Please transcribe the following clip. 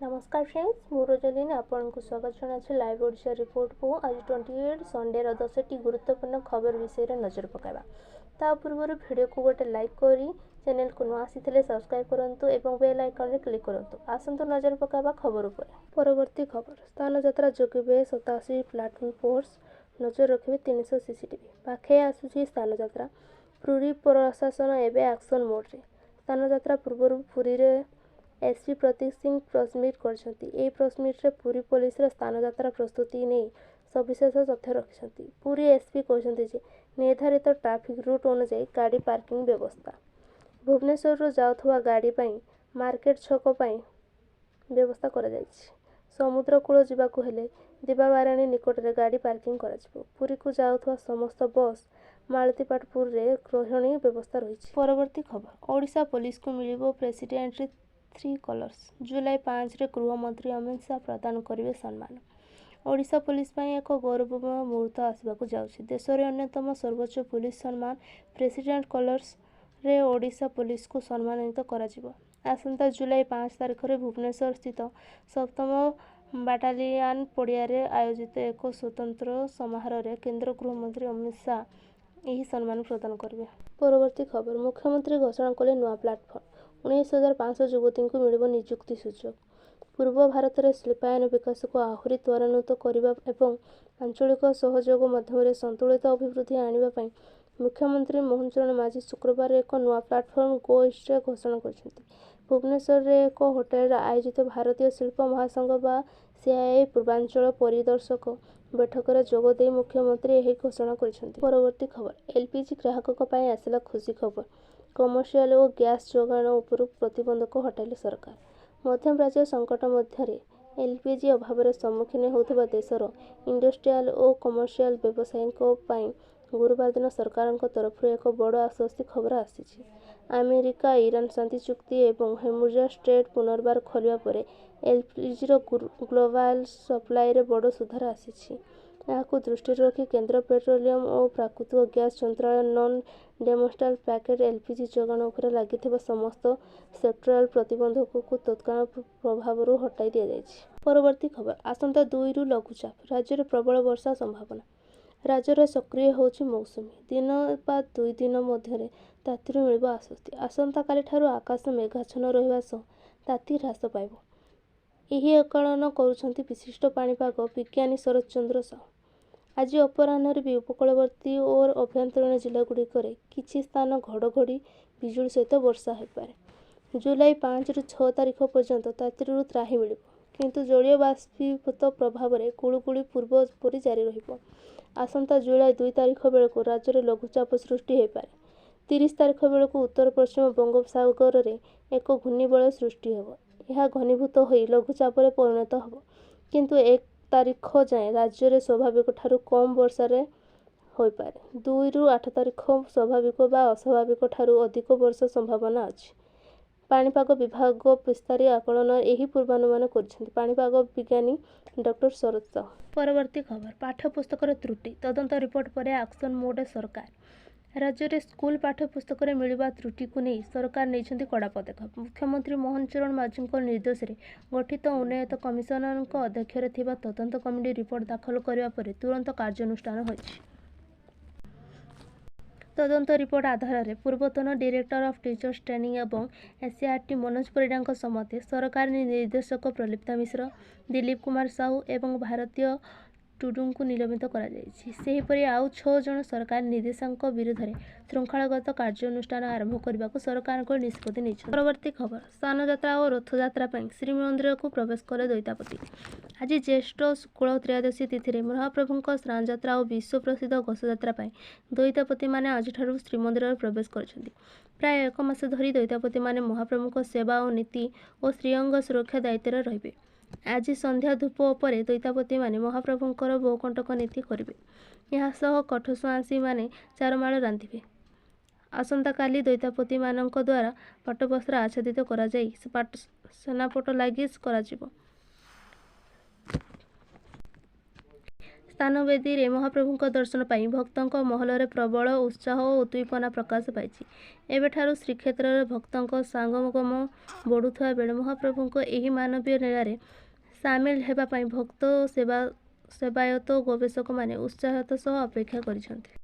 ନମସ୍କାର ଫ୍ରେଣ୍ଡସ୍, ମୁଁ ରୋଜାଲିନ୍ ଆପଣଙ୍କୁ ସ୍ୱାଗତ ଜଣାଉଛି ଲାଇଭ୍ ଓଡ଼ିଶା ରିପୋର୍ଟକୁ। ଆଜି 28 ସଣ୍ଡେର 10ଟି ଗୁରୁତ୍ୱପୂର୍ଣ୍ଣ ଖବର ବିଷୟରେ ନଜର ପକାଇବା। ତା ପୂର୍ବରୁ ଭିଡ଼ିଓକୁ ଗୋଟେ ଲାଇକ୍ କରି ଚ୍ୟାନେଲକୁ ନୂଆ ଆସିଥିଲେ ସବସ୍କ୍ରାଇବ୍ କରନ୍ତୁ ଏବଂ ବେଲ୍ ଆଇକନ୍ରେ କ୍ଲିକ୍ କରନ୍ତୁ। ଆସନ୍ତୁ ନଜର ପକାଇବା ଖବର ଉପରେ। ପରବର୍ତ୍ତୀ ଖବର, ସ୍ନାନଯାତ୍ରା ଜଗିବେ 87 ପ୍ଲାଟୁନ୍ ଫୋର୍ସ, ନଜର ରଖିବେ 300 ସିସିଟିଭି। ପାଖେଇ ଆସୁଛି ସ୍ନାନଯାତ୍ରା। ପୁରୀ ପ୍ରଶାସନ ଏବେ ଆକ୍ସନ୍ ମୋଡ଼୍ରେ। ସ୍ନାନଯାତ୍ରା ପୂର୍ବରୁ ପୁରୀରେ ଏସ୍ପି ପ୍ରତୀକ ସିଂ ପ୍ରେସମିଟ୍ କରିଛନ୍ତି। ଏହି ପ୍ରେସମିଟ୍ରେ ପୁରୀ ପୋଲିସର ସ୍ନାନଯାତ୍ରା ପ୍ରସ୍ତୁତି ନେଇ ସବିଶେଷ ତଥ୍ୟ ରଖିଛନ୍ତି। ପୁରୀ ଏସ୍ପି କହିଛନ୍ତି ଯେ ନିର୍ଦ୍ଧାରିତ ଟ୍ରାଫିକ୍ ରୁଟ୍ ଅନୁଯାୟୀ ଗାଡ଼ି ପାର୍କିଂ ବ୍ୟବସ୍ଥା, ଭୁବନେଶ୍ୱରରୁ ଯାଉଥିବା ଗାଡ଼ି ପାଇଁ ମାର୍କେଟ ଛକ ପାଇଁ ବ୍ୟବସ୍ଥା କରାଯାଇଛି। ସମୁଦ୍ରକୂଳ ଯିବାକୁ ହେଲେ ଦିବାବାରେଣୀ ନିକଟରେ ଗାଡ଼ି ପାର୍କିଂ କରାଯିବ। ପୁରୀକୁ ଯାଉଥିବା ସମସ୍ତ ବସ୍ ମାଳତୀପାଟପୁରରେ ରହଣି ବ୍ୟବସ୍ଥା ରହିଛି। ପରବର୍ତ୍ତୀ ଖବର, ଓଡ଼ିଶା ପୋଲିସକୁ ମିଳିବ ପ୍ରେସିଡେଣ୍ଟ ଥ୍ରୀ କଲର୍ସ। ଜୁଲାଇ 5ରେ ଗୃହମନ୍ତ୍ରୀ ଅମିତ ଶାହ ପ୍ରଦାନ କରିବେ ସମ୍ମାନ। ଓଡ଼ିଶା ପୋଲିସ ପାଇଁ ଏକ ଗୌରବମୟ ମୁହୂର୍ତ୍ତ ଆସିବାକୁ ଯାଉଛି। ଦେଶରେ ଅନ୍ୟତମ ସର୍ବୋଚ୍ଚ ପୋଲିସ ସମ୍ମାନ ପ୍ରେସିଡେଣ୍ଟ କଲର୍ସରେ ଓଡ଼ିଶା ପୋଲିସକୁ ସମ୍ମାନିତ କରାଯିବ। ଆସନ୍ତା ଜୁଲାଇ 5 ତାରିଖରେ ଭୁବନେଶ୍ୱର ସ୍ଥିତ ସପ୍ତମ ବାଟାଲିଆନ ପଡ଼ିଆରେ ଆୟୋଜିତ ଏକ ସ୍ୱତନ୍ତ୍ର ସମାରୋହରେ କେନ୍ଦ୍ର ଗୃହମନ୍ତ୍ରୀ ଅମିତ ଶାହ ଏହି ସମ୍ମାନ ପ୍ରଦାନ କରିବେ। ପରବର୍ତ୍ତୀ ଖବର, ମୁଖ୍ୟମନ୍ତ୍ରୀ ଘୋଷଣା କଲେ ନୂଆ ପ୍ଲାଟଫର୍ମ, 19,500 ଯୁବତୀଙ୍କୁ ମିଳିବ ନିଯୁକ୍ତି ସୁଯୋଗ। ପୂର୍ବ ଭାରତରେ ଶିଳ୍ପାୟନ ବିକାଶକୁ ଆହୁରି ତ୍ୱରାନ୍ୱିତ କରିବା ଏବଂ ଆଞ୍ଚଳିକ ସହଯୋଗ ମାଧ୍ୟମରେ ସନ୍ତୁଳିତ ଅଭିବୃଦ୍ଧି ଆଣିବା ପାଇଁ ମୁଖ୍ୟମନ୍ତ୍ରୀ ମୋହନ ଚରଣ ମାଝୀ ଶୁକ୍ରବାର ଏକ ନୂଆ ପ୍ଲାଟଫର୍ମ ଗୋ ଇଷ୍ଟର ଘୋଷଣା କରିଛନ୍ତି। ଭୁବନେଶ୍ୱରରେ ଏକ ହୋଟେଲରେ ଆୟୋଜିତ ଭାରତୀୟ ଶିଳ୍ପ ମହାସଂଘ ବା ସିଆଇଆଇ ପୂର୍ବାଞ୍ଚଳ ପରିଦର୍ଶକ ବୈଠକରେ ଯୋଗ ଦେଇ ମୁଖ୍ୟମନ୍ତ୍ରୀ ଏହି ଘୋଷଣା କରିଛନ୍ତି। ପରବର୍ତ୍ତୀ ଖବର, ଏଲ୍ପିଜି ଗ୍ରାହକଙ୍କ ପାଇଁ ଆସିଲା ଖୁସି ଖବର। କମର୍ସିଆଲ ଓ ଗ୍ୟାସ୍ ଯୋଗାଣ ଉପରୁ ପ୍ରତିବନ୍ଧକ ହଟାଇଲେ ସରକାର। ମଧ୍ୟପ୍ରାଚ୍ୟ ସଙ୍କଟ ମଧ୍ୟରେ ଏଲ୍ପିଜି ଅଭାବରେ ସମ୍ମୁଖୀନ ହେଉଥିବା ଦେଶର ଇଣ୍ଡଷ୍ଟ୍ରିଆଲ ଓ କମର୍ସିଆଲ ବ୍ୟବସାୟୀଙ୍କ ପାଇଁ ଗୁରୁବାର ଦିନ ସରକାରଙ୍କ ତରଫରୁ ଏକ ବଡ଼ ଆଶ୍ୱସ୍ତି ଖବର ଆସିଛି। ଆମେରିକା ଇରାନ ଶାନ୍ତି ଚୁକ୍ତି ଏବଂ ହୋର୍ମୁଜ ଷ୍ଟ୍ରେଟ୍ ପୁନର୍ବାର ଖୋଲିବା ପରେ ଏଲ୍ପିଜିର ଗ୍ଲୋବାଲ ସପ୍ଲାଇରେ ବଡ଼ ସୁଧାର ଆସିଛି। ଏହାକୁ ଦୃଷ୍ଟିରେ ରଖି କେନ୍ଦ୍ର ପେଟ୍ରୋଲିୟମ ଓ ପ୍ରାକୃତିକ ଗ୍ୟାସ ମନ୍ତ୍ରାଳୟ ନନ୍ ଡୋମେଷ୍ଟିକ୍ ପ୍ୟାକେଜ୍ ଏଲ୍ପିଜି ଯୋଗାଣ ଉପରେ ଲାଗିଥିବା ସମସ୍ତ ସେକ୍ଟୋରାଲ ପ୍ରତିବନ୍ଧକକୁ ତତ୍କାଳ ପ୍ରଭାବରୁ ହଟାଇ ଦିଆଯାଇଛି। ପରବର୍ତ୍ତୀ ଖବର, ଆସନ୍ତା 2ରୁ ଲଘୁଚାପ, ରାଜ୍ୟରେ ପ୍ରବଳ ବର୍ଷା ସମ୍ଭାବନା। ରାଜ୍ୟରେ ସକ୍ରିୟ ହେଉଛି ମୌସୁମୀ। ଦିନ ବା 2 ଦିନ ମଧ୍ୟରେ ତାତିରୁ ମିଳିବ ଆଶ୍ୱସ୍ତି। ଆସନ୍ତାକାଲିଠାରୁ ଆକାଶ ମେଘାଚ୍ଛନ୍ନ ରହିବା ସହ ତାତି ହ୍ରାସ ପାଇବ। ଏହି ଆକଳନ କରୁଛନ୍ତି ବିଶିଷ୍ଟ ପାଣିପାଗ ବିଜ୍ଞାନୀ ଶରତ ଚନ୍ଦ୍ର ସାହୁ। ଆଜି ଅପରାହ୍ନରେ ବି ଉପକୂଳବର୍ତ୍ତୀ ଓ ଆଭ୍ୟନ୍ତରୀଣ ଜିଲ୍ଲାଗୁଡ଼ିକରେ କିଛି ସ୍ଥାନ ଘଡ଼ଘଡ଼ି ବିଜୁଳି ସହିତ ବର୍ଷା ହୋଇପାରେ। ଜୁଲାଇ 5ରୁ 6 ତାରିଖ ପର୍ଯ୍ୟନ୍ତ ତାତିରୁ ତ୍ରାହି ମିଳିବ, କିନ୍ତୁ ଜଳୀୟ ବାଷ୍ପୀଭୂତ ପ୍ରଭାବରେ ଗୁଳୁଗୁଳି ପୂର୍ବ ପରି ଜାରି ରହିବ। ଆସନ୍ତା ଜୁଲାଇ 2 ତାରିଖ ବେଳକୁ ରାଜ୍ୟରେ ଲଘୁଚାପ ସୃଷ୍ଟି ହୋଇପାରେ। 30 ତାରିଖ ବେଳକୁ ଉତ୍ତର ପଶ୍ଚିମ ବଙ୍ଗୋପସାଗରରେ ଏକ ଘୂର୍ଣ୍ଣିବଳୟ ସୃଷ୍ଟି ହେବ। ଏହା ଘନୀଭୂତ ହୋଇ ଲଘୁଚାପରେ ପରିଣତ ହେବ, କିନ୍ତୁ 1 ତାରିଖ ଯାଏଁ ରାଜ୍ୟରେ ସ୍ୱାଭାବିକଠାରୁ କମ୍ ବର୍ଷାରେ ହୋଇପାରେ। 2ରୁ 8 ତାରିଖ ସ୍ୱାଭାବିକ ବା ଅସ୍ୱାଭାବିକଠାରୁ ଅଧିକ ବର୍ଷା ସମ୍ଭାବନା ଅଛି। ପାଣିପାଗ ବିଭାଗ ବିସ୍ତାରି ଆକଳନ ଏହି ପୂର୍ବାନୁମାନ କରିଛନ୍ତି ପାଣିପାଗ ବିଜ୍ଞାନୀ ଡକ୍ଟର ଶରତ ସାହୁ। ପରବର୍ତ୍ତୀ ଖବର, ପାଠ୍ୟପୁସ୍ତକର ତ୍ରୁଟି ତଦନ୍ତ ରିପୋର୍ଟ ପରେ ଆକ୍ସନ୍ ମୋଡ୍ ସରକାର। ରାଜ୍ୟରେ ସ୍କୁଲ ପାଠ୍ୟପୁସ୍ତକରେ ମିଳିବା ତ୍ରୁଟିକୁ ନେଇ ସରକାର ନେଇଛନ୍ତି କଡ଼ା ପଦକ୍ଷେପ। ମୁଖ୍ୟମନ୍ତ୍ରୀ ମୋହନ ଚରଣ ମାଝୀଙ୍କ ନିର୍ଦ୍ଦେଶରେ ଗଠିତ ଉନ୍ନୟନ କମିଶନଙ୍କ ଅଧ୍ୟକ୍ଷରେ ଥିବା ତଦନ୍ତ କମିଟି ରିପୋର୍ଟ ଦାଖଲ କରିବା ପରେ ତୁରନ୍ତ କାର୍ଯ୍ୟାନୁଷ୍ଠାନ ହୋଇଛି। ତଦନ୍ତ ରିପୋର୍ଟ ଆଧାରରେ ପୂର୍ବତନ ଡିରେକ୍ଟର ଅଫ୍ ଟିଚର୍ସ ଟ୍ରେନିଂ ଏବଂ ଏସ୍ସିଇଆର୍ଟି ମନୋଜ ପରିଡ଼ାଙ୍କ ସମେତ ସରକାରୀ ନିର୍ଦ୍ଦେଶକ ପ୍ରଦୀପ୍ତା ମିଶ୍ର, ଦିଲୀପ କୁମାର ସାହୁ ଏବଂ ଭାରତୀ ଟୁଡୁଙ୍କୁ ନିଲମ୍ବିତ କରାଯାଇଛି। ସେହିପରି ଆଉ 6 ଜଣ ସରକାରୀ ନିର୍ଦ୍ଦେଶକଙ୍କ ବିରୋଧରେ ଶୃଙ୍ଖଳାଗତ କାର୍ଯ୍ୟାନୁଷ୍ଠାନ ଆରମ୍ଭ କରିବାକୁ ସରକାରଙ୍କ ନିଷ୍ପତ୍ତି ନେଇଛନ୍ତି। ପରବର୍ତ୍ତୀ ଖବର, ସ୍ନାନଯାତ୍ରା ଓ ରଥଯାତ୍ରା ପାଇଁ ଶ୍ରୀମନ୍ଦିରକୁ ପ୍ରବେଶ କଲେ ଦଇତାପତି। ଆଜି ଜ୍ୟେଷ୍ଠ ଶୁକ୍ଳ ତ୍ରୟୋଦଶୀ ତିଥିରେ ମହାପ୍ରଭୁଙ୍କ ସ୍ନାନଯାତ୍ରା ଓ ବିଶ୍ୱ ପ୍ରସିଦ୍ଧ ଘୋଷଯାତ୍ରା ପାଇଁ ଦଇତାପତିମାନେ ଆଜିଠାରୁ ଶ୍ରୀମନ୍ଦିରରେ ପ୍ରବେଶ କରିଛନ୍ତି। ପ୍ରାୟ ଏକ ମାସ ଧରି ଦଇତାପତିମାନେ ମହାପ୍ରଭୁଙ୍କ ସେବା ଓ ନୀତି ଓ ଶ୍ରୀଅଙ୍ଗ ସୁରକ୍ଷା ଦାୟିତ୍ୱରେ ରହିବେ। ଆଜି ସନ୍ଧ୍ୟା ଧୂପ ପରେ ଦଇତାପତିମାନେ ମହାପ୍ରଭୁଙ୍କର ବହୁକଣ୍ଟକ ନୀତି କରିବେ। ଏହାସହ କଠସୁଆଁସିମାନେ ଚାରମାଳ ରାନ୍ଧିବେ। ଆସନ୍ତାକାଲି ଦଇତାପତିମାନଙ୍କ ଦ୍ୱାରା ପାଟବସ୍ତ୍ର ଆଚ୍ଛାଦିତ କରାଯାଇ ସେନାପଟ ଲାଗି କରାଯିବ। ସ୍ନାନବେଦୀରେ ମହାପ୍ରଭୁଙ୍କ ଦର୍ଶନ ପାଇଁ ଭକ୍ତଙ୍କ ମହଲରେ ପ୍ରବଳ ଉତ୍ସାହ ଓ ଉଦ୍ଦୀପନା ପ୍ରକାଶ ପାଇଛି। ଏବେଠାରୁ ଶ୍ରୀକ୍ଷେତ୍ରରେ ଭକ୍ତଙ୍କ ସମାଗମ ବଢ଼ୁଥିବା ବେଳେ ମହାପ୍ରଭୁଙ୍କ ଏହି ମାନବୀୟ ଲୀଳାରେ ସାମିଲ ହେବା ପାଇଁ ଭକ୍ତ, ସେବାୟତ ଓ ଗବେଷକମାନେ ଉତ୍ସାହର ସହ ଅପେକ୍ଷା କରିଛନ୍ତି।